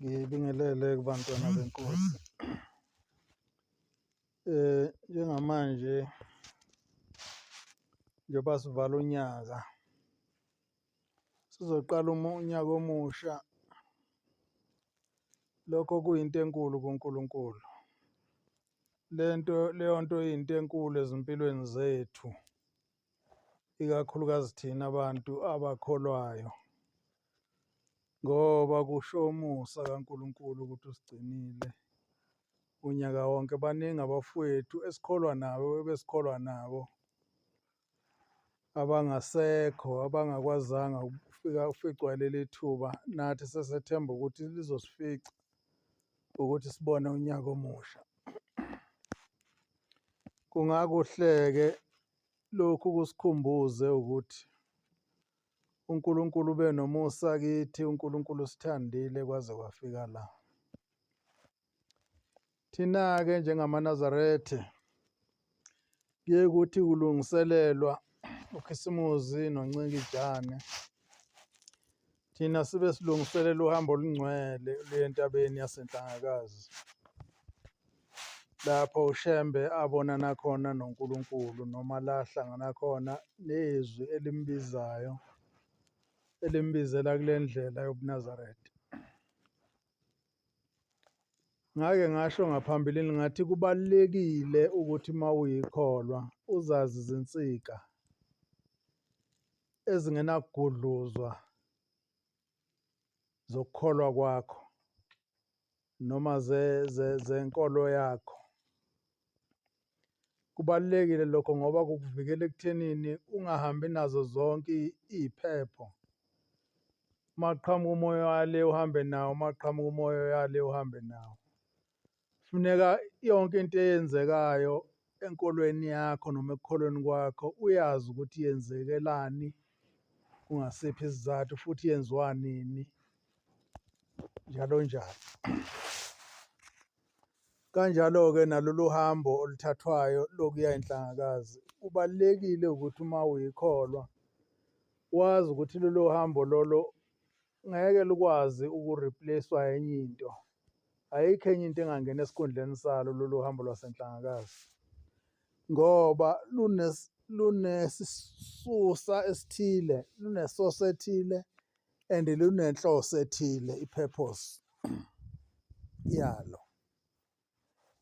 Ngibingelele kubantwana benkosi. Njengamanje njengoba sivala unyaka sizoqala unyaka omusha, lokho kuyinto enkulu kuNkulunkulu. Lento leyo nto iyinto enkulu ezimpilweni zethu, ikakhulukazi thina bantu abakholwayo ngoba kusho umusa kaNkulunkulu ukuthi usigcinile unyaka wonke. Baningi abafowethu esikholwa nabo ebesikholwa nabo abangasekho abangakwazanga ukufika uficwa leli thuba, nathi sesethemba ukuthi lizosifica ukuthi sibone unyaka omusha. Kungakuhle-ke lokhu kusikhumbuze ukuthi uNkulunkulu ube nomusa kithi, uNkulunkulu usithandile kwaze kwafika la. Thina-ke njengamaNazaretha kuye kuthi kulungiselelwa uKhisimuzi noNcikijane, thina sibe silungiselela uhambo olungcwele luye entabeni yaseNhlangakazi, lapho uShembe abonana khona noNkulunkulu noma la ahlangana khona nezwi elimbizayo elimbizela kule ndlela yobuNazaretha. Ngake ngasho ngaphambilini ngathi kubalulekile ukuthi uma uyikholwa uzazi izinsika ezingenakugudluzwa zokukholwa kwakho noma zenkolo yakho. Kubalulekile lokho ngoba kukuvikela ekuthenini ungahambi nazo zonke iy'phepho. Uma kuqhamuka umoya wale uhambe nawo, uma kuqhamuka umoya yale uhambe nawo. Funeka yonke into eyenzekayo enkolweni yakho noma ekukholweni kwakho uyazi ukuthi yenzekelani, kungasiphi isizathu futhi yenziwa nini, njalo njalo. Kanjalo-ke nalolu hambo oluthathwayo lokuya eNhlangakazi, kubalulekile ukuthi uma uyikholwa wazi ukuthi lolu hambo lolo ngeke lukwazi uku-replace-wa enye into. Ayikho enye into engangena esikhundleni salo lolu hambo lwaseNhlangakazi ngoba lunesisusa esithile, lunesoso ethile and lunenhloso ethile, i-purpose yalo.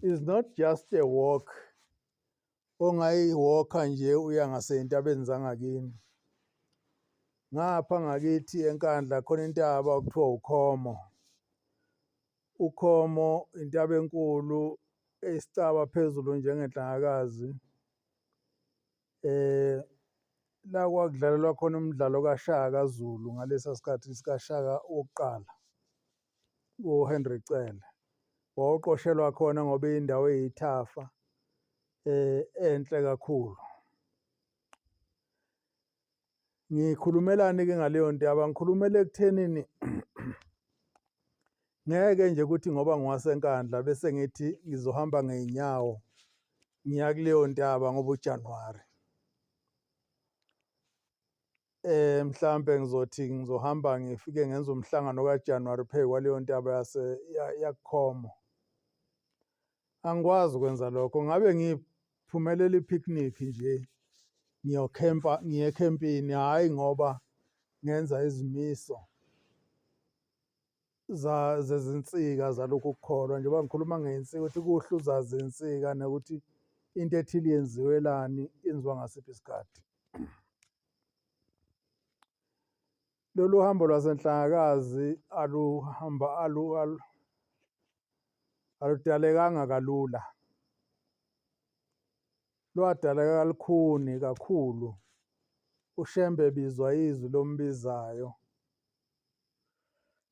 Is not just a walk ongayi-walk-a nje uya ngasezintabeni zangakini. Ngapha ngakithi eNkandla khona intaba okuthiwa uKhomo. UKhomo intaba enkulu eyisicaba phezulu njengenhlangakazi. La kwakudlalelwa khona umdlalo kaShaka Zulu ngalesa sikhathi sikaShaka wokuqala uHenry Cele. Wawuqoshelwa khona ngoba iyindawo eyithafa enhle kakhulu. Ngikhulumelani-ke ngaleyo ndaba? Ngikhulumela ekuthenini ngeke nje ukuthi ngoba ngiwaseNkandla bese ngithi ngizohamba ngey'nyawo ngiya kuleyo ntaba ngoba uJanuwari. Mhlampe ngizothi ngizohamba ngifike ngenze umhlangano kaJanuwari phezu kwaleyo ntaba yase yaKhomo. Angikwazi ukwenza lokho, ngabe ngiphumelela i-picnic nje ngiyokhempa ngiye ekhempini, hhayi ngoba ngenza izimiso zezinsika zalokhu kukholwa. Njengoba ngikhuluma ngey'nsika ukuthi kuhle uzazi iy'nsika nokuthi into ethile yenziwelani, yenziwa ngasiphi isikhathi. Lolu hambo lwaseNhlangakazi aluhamba aludalekanga kalula, lwadaleka kalukhuni kakhulu. UShembe ebizwa izwi lombizayo,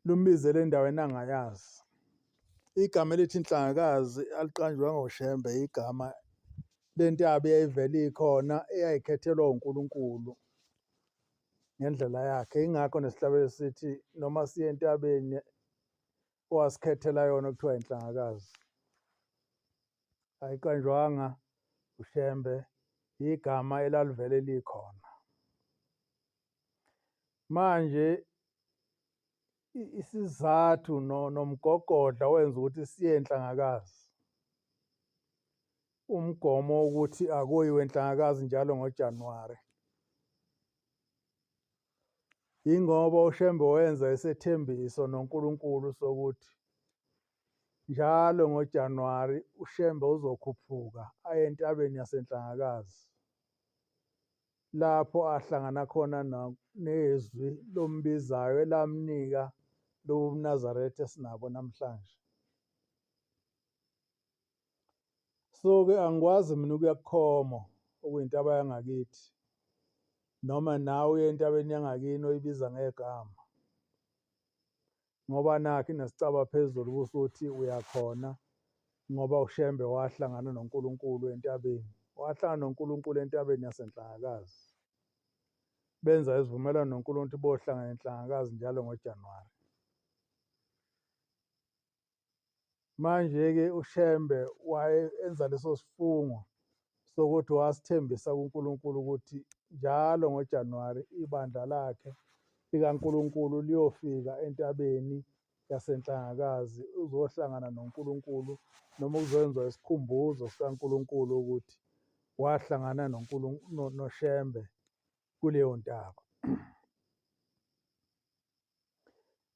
lumbizele endaweni angayazi. Igama elithi Nhlangakazi aliqanjwanga uShembe, igama lentaba eyayivele ikhona eyayikhethelwa uNkulunkulu ngendlela yakhe. Yingakho nesihlabelelo sithi noma siye entabeni owasikhethela yona okuthiwa inhlangakazi. Ayiqanjwanga uShembe, igama elalivele likhona. Manje Isizathu nomgogodla wenza ukuthi siye eNhlangakazi, umgomo wokuthi akuyiwe eNhlangakazi njalo ngoJanuwari, yingoba uShembe wenza isethembiso noNkulunkulu sokuthi njalo ngoJanuwari uShembe uzokhuphuka aye entabeni yaseNhlangakazi, lapho ahlangana khona nezwi lombizayo elamnika lobu buNazaretha esinabo namhlanje. So-ke angikwazi mina ukuya kuKhomo okuyintaba yangakithi, noma nawe uye entabeni yangakini oyibiza ngegama, ngoba nakho inesicaba phezulu ubusuthi uyakhona ngoba uShembe wahlangana noNkulunkulu entabeni, wahlangana noNkulunkulu entabeni yaseNhlangakazi. Benza isivumelwano noNkulunkulu ukuthi bohlangana eNhlangakazi njalo ngoJanuwari. Manje-ke uShembe waye enza leso sifungo sokuthi wasithembisa kuNkulunkulu ukuthi njalo ngoJanuwari ibandla lakhe likaNkulunkulu liyofika entabeni yaseNhlangakazi uzohlangana noNkulunkulu noma kuzoyenziwa isikhumbuzo sikaNkulunkulu ukuthi wahlangana noShembe kuleyo ntaba.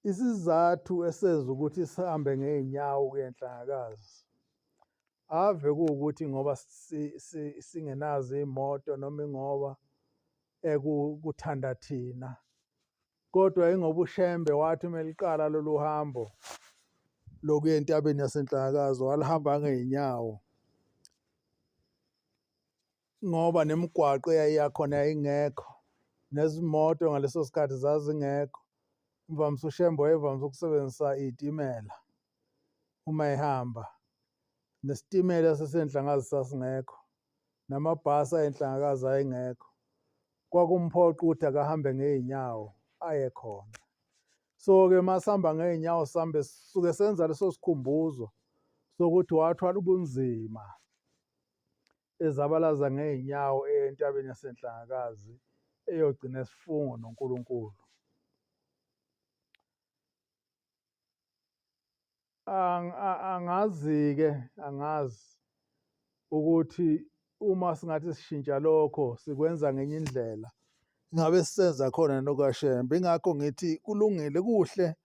Isizathu esenza ukuthi sihambe ngey'nyawo ukuya eNhlangakazi, ave kuwukuthi ngoba singenazo iy'moto noma ingoba kuthanda thina, kodwa ingoba uShembe wathi uma eliqala lolu hambo lokuya entabeni yaseNhlangakazi walihamba ngey'nyawo. Ngoba nemigwaqo eyayiyakhona yayingekho, nezimoto ngaleso sikhathi zazingekho. Imvamisa uShembe wayevamise ukusebenzisa iy'timela uma ehamba, nesitimela saseNhlangakazi sasingekho, namabhasi aye eNhlangakazi ayengekho. Kwakumphoqa ukuthi akahambe ngey'nyawo aye khona. So-ke uma sihamba ngey'nyawo sihambe sisuke senza leso sikhumbuzo sokuthi wathwala ubunzima ezabalaza ngey'nyawo eya entabeni yaseNhlangakazi eyogcina isifungo noNkulunkulu. Angazi-ke, angazi ukuthi uma singathi sishintsha lokho sikwenza ngenye indlela ngabe sisenza khona nokaShembe. Ingakho ngithi kulungile, kuhle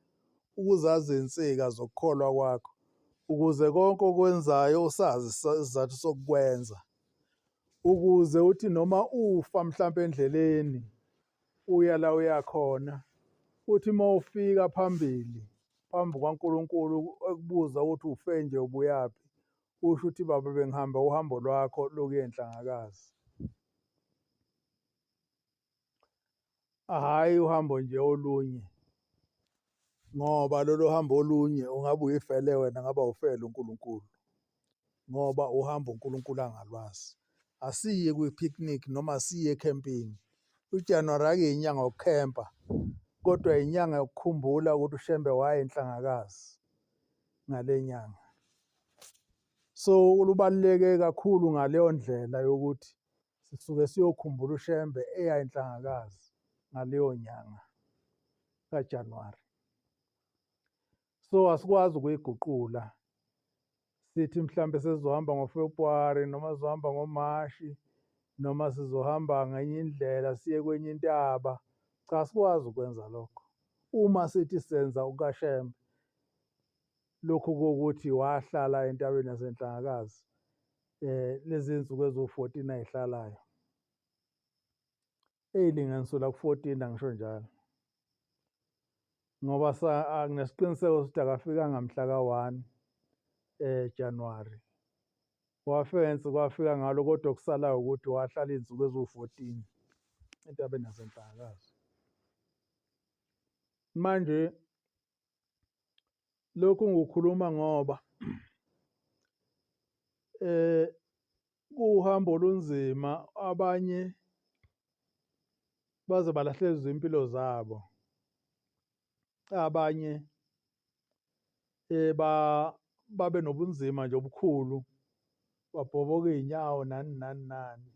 ukuzazi izinsika zokukholwa kwakho ukuze konke okwenzayo usazi isizathu sokukwenza, ukuze uthi noma ufa mhlampe endleleni uya la uya khona, uthi uma ufika phambili phambi kukaNkulunkulu ekubuza ukuthi ufe nje ubuyaphi, usho ukuthi baba bengihamba uhambo lwakho lokuya eNhlangakazi. Hhayi uhambo nje olunye, ngoba lolu hambo olunye ungabe uyifele wena ngabe awufele uNkulunkulu, ngoba uhambo uNkulunkulu angalwazi. Asiyi kwi-picnic noma asiyi ekhempini. UJanuwari akuyinyanga yokukhempa, kodwa inyanga yokukhumbula ukuthi uShembe waya eNhlangakazi ngale nyanga. So lubaluleke kakhulu ngaleyo ndlela yokuthi sisuke siyokhumbula uShembe eya eNhlangakazi ngaleyo nyanga kaJanuwari. So asikwazi ukuyiguqula sithi mhlambe sesizohamba ngoFebruary noma sizohamba ngoMashi noma sizohamba ngenye indlela siye kwenye intaba. Cha, asikwazi ukwenza lokho uma sithi senza ukaShembe lokhu kokuthi wahlala entabeni yaseNhlangakazi lezi zinsuku eziwu-14 ayihlalayo eyilinganiselwa ku-14, angisho njalo ngoba nginesiqiniseko sokuthi akafikanga mhla ka-1 January, wafensi kwafika ngalo, kodwa okusalayo ukuthi wahlala iy'nsuku eziwu-14 entabeni yaseNhlangakazi. Manje lokhu ngikukhuluma ngoba kuwuhambo olunzima, abanye baze balahlekelwe izimpilo zabo, abanye babe nobunzima nje obukhulu, babhoboke iy'nyawo nani nani nani.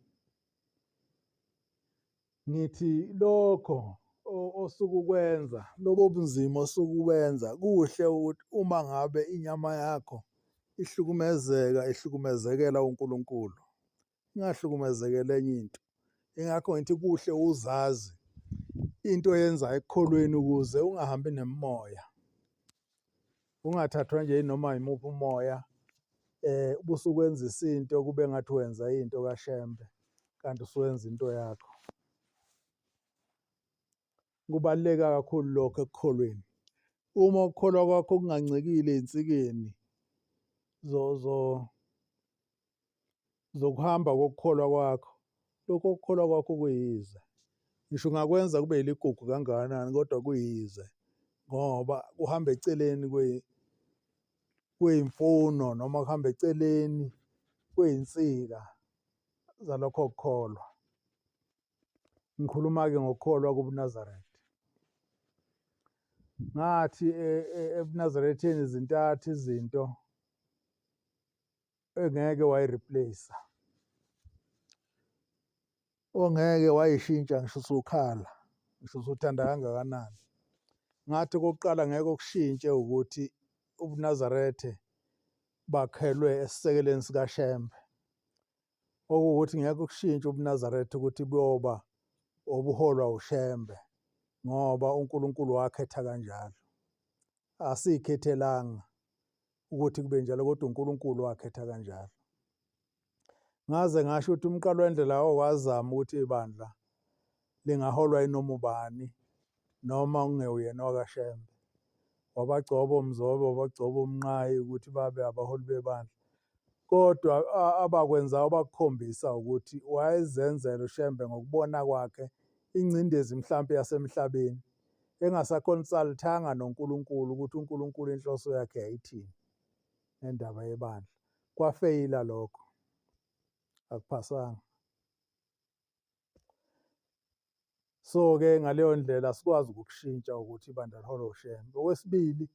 Ngithi lokho Osuke ukwenza lobo bunzima osuke ubenza kuhle ukuthi uma ngabe inyama yakho ihlukumezeka ihlukumezekela uNkulunkulu, ingahlukumezekela enye into. Ingakho ngithi kuhle uzazi into oyenzayo ekukholweni ukuze ungahambi nemimoya, ungathathwa nje noma yimuphi umoya ubusukwenza isinto kube ngathi wenza into kaShembe kanti usuwenza into yakho. Kubaluleke kakhulu lokho ekukholweni. Uma ukukholwa kwakho kungancikile ey'nsikeni zokuhamba kokukholwa kwakho, lokho kukholwa kwakho kuyize. Ngisho ungakwenza kube yiligugu kangakanani kodwa kuyize ngoba kuhamba eceleni kwey'mfuno noma kuhamba eceleni kwey'nsika zalokho kukholwa. Ngikhuluma-ke ngokukholwa kobuNazaretha. Ngathi e, e, ebuNazaretheni zintathu izinto engeke wayi-replace, ongeke wayishintsha ngisho usukhala, ngisho usuthanda kangakanani. Ngathi okokuqala ngeke okushintshe ukuthi ubuNazarethe bakhelwe esisekeleni sikaShembe. Okuwukuthi ngeke kushintshe ubuNazaretha ukuthi buyoba obuholwa uShembe ngoba uNkulunkulu wakhetha kanjalo. Asiyikhethelanga ukuthi kube njalo kodwa uNkulunkulu wakhetha kanjalo. Ngaze ngasho ukuthi umqalo wendlela owazama ukuthi ibandla lingaholwa yinoma ubani noma ungewuyena wakaShembe. Wabagcoba oMzobe, wabagcoba oMnqayi ukuthi babe abaholi bebandla. Kodwa abakwenzayo bakukhombisa ukuthi wayezenzela uShembe ngokubona kwakhe ingcindezi mhlampe yasemhlabeni engasaconsultanga noNkulunkulu ukuthi uNkulunkulu inhloso yakhe yayithini ngendaba yebandla. Kwafeyila lokho, akuphasanga. So-ke ngaleyo ndlela sikwazi ukukushintsha ukuthi ibandla liholwa uShembe. Okwesibili,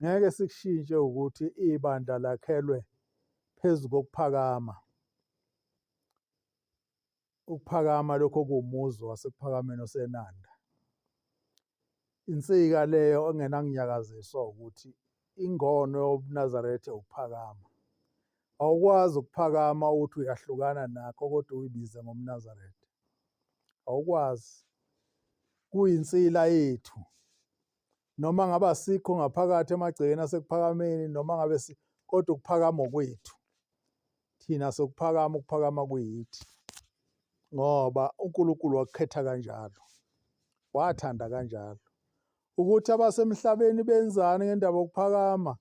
ngeke sikushintshe ukuthi ibandla lakhelwe phezu kokuphakama. Ukuphakama lokho okuwumuzi waseKuphakameni oseNanda. Insika leyo engenakunyakaziswa ukuthi ingono yobuNazaretha ukuphakama. Awukwazi ukuphakama uthi uyahlukana nakho kodwa uyibize ngomNazaretha. Awukwazi. Kuyinsila yethu. Noma ngabe asikho ngaphakathi emagcekeni asekuphakameni noma ngabe si kodwa ukuphakama okwethu. Thina sokuphakama ukuphakama kuyithi. Ngoba uNkulunkulu wakukhetha kanjalo. Wathanda kanjalo. Ukuthi abasemhlabeni benzani ngendaba yokuphakama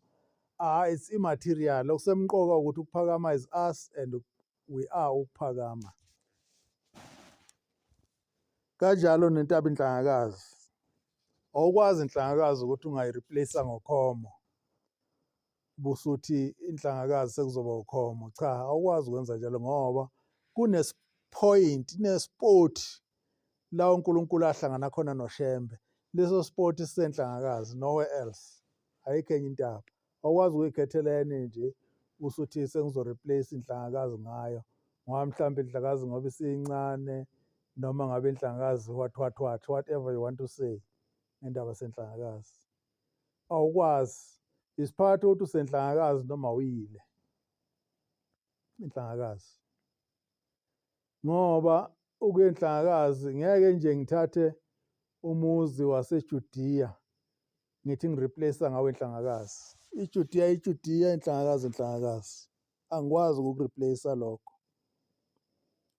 ah it's immaterial. Okusemqoka ukuthi ukuphakama is us and we are ukuphakama. Kanjalo nentaba inhlangakazi. Awukwazi inhlangakazi ukuthi ungayireplace ngokhomo. Busuthi inhlangakazi sekuzoba ukhomo. Cha, awukwazi ukwenza njalo ngoba kunespoint, kunespot la uNkulunkulu ahlangana khona noShembe. Leso spot sisenhlangakazi nowhere else. Ayikho enye intaba. Awukwazi ukuyikhethela enye nje usuthi sengizoreplace inhlangakazi ngayo ngoba mhlawumbe inhlangakazi ngoba isincane noma ngabe inhlangakazi what what what whatever you want to say ngendaba senhlangakazi. Awukwazi. Isiphakathi ukuthi usenhlangakazi noma uyile inhlangakazi. Ngoba ukuya enhlangakazi ngeke nje ngithathe umuzi waseJudiya ngithi ngireplace ngawo inhlangakazi. IJudiya iJudiya, inhlangakazi inhlangakazi. Angikwazi ukukureplace lokho.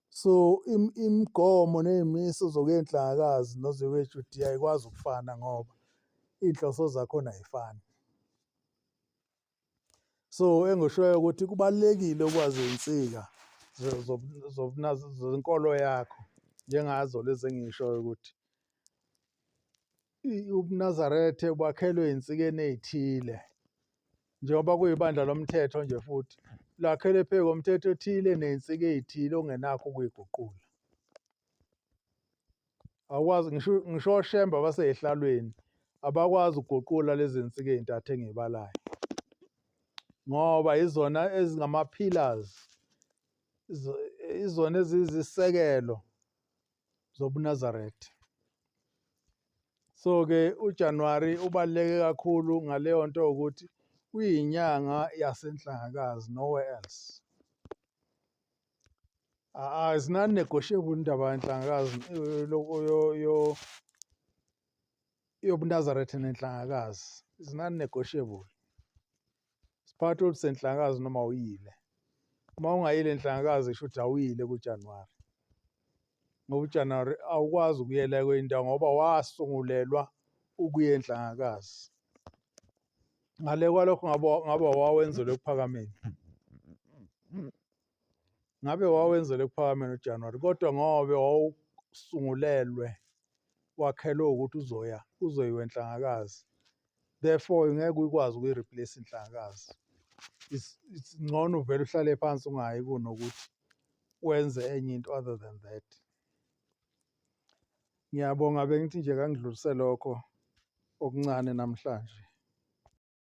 So imigomo ney'miso zokuya enhlangakazi nozokuya eJudiya ayikwazi ukufana ngoba iy'nhloso zakhona ayifani. So engishoyo ukuthi kubalulekile ukwazi iy'nsika zenkolo yakho njengazo lezi engishoyo ukuthi ubuNazaretha bwakhelwe ey'nsikeni ey'thile njengoba kuyibandla lomthetho nje futhi lakhelwe phezu komthetho othile ney'nsika ey'thile ongenakho ukuyiguqula. Awukwazi ngisho ngisho oShembe abasey'hlalweni abakwazi ukuguqula lezi nsika ey'ntathu engiy'balayo ngoba yizona ezingama-pillars, izona eziyizisekelo zobuNazaretha. So-ke uJanuwari ubaluleke kakhulu ngaleyo nto ukuthi uyinyanga yaseNhlangakazi, nowhere else. It's non-negotiable indaba yenhlangakazi yobuNazaretha nenhlangakazi, it's non-negotiable. Siphatha ukuthi senhlangakazi noma uyile. Uma ungayile enhlangakazi, kusho ukuthi awuyile kuJanuwari, ngoba uJanuwari awukwazi ukuyela kwenye indawo ngoba wasungulelwa ukuya enhlangakazi. Ngale kwalokho ngabe wawenzelwe ekuphakameni, ngabe wawenzelwe ekuphakameni uJanuwari, kodwa ngobe wawusungulelwe, wakhelwe ukuthi uzoya uzoyiwa enhlangakazi, therefore ngeke ukwazi ukuyi-replace inhlangakazi. It's ngcono uvele uhlale phansi ungayi kunokuthi wenze enye into other than that. Ngiyabonga, bengithi nje kangidlulise lokho okuncane namhlanje.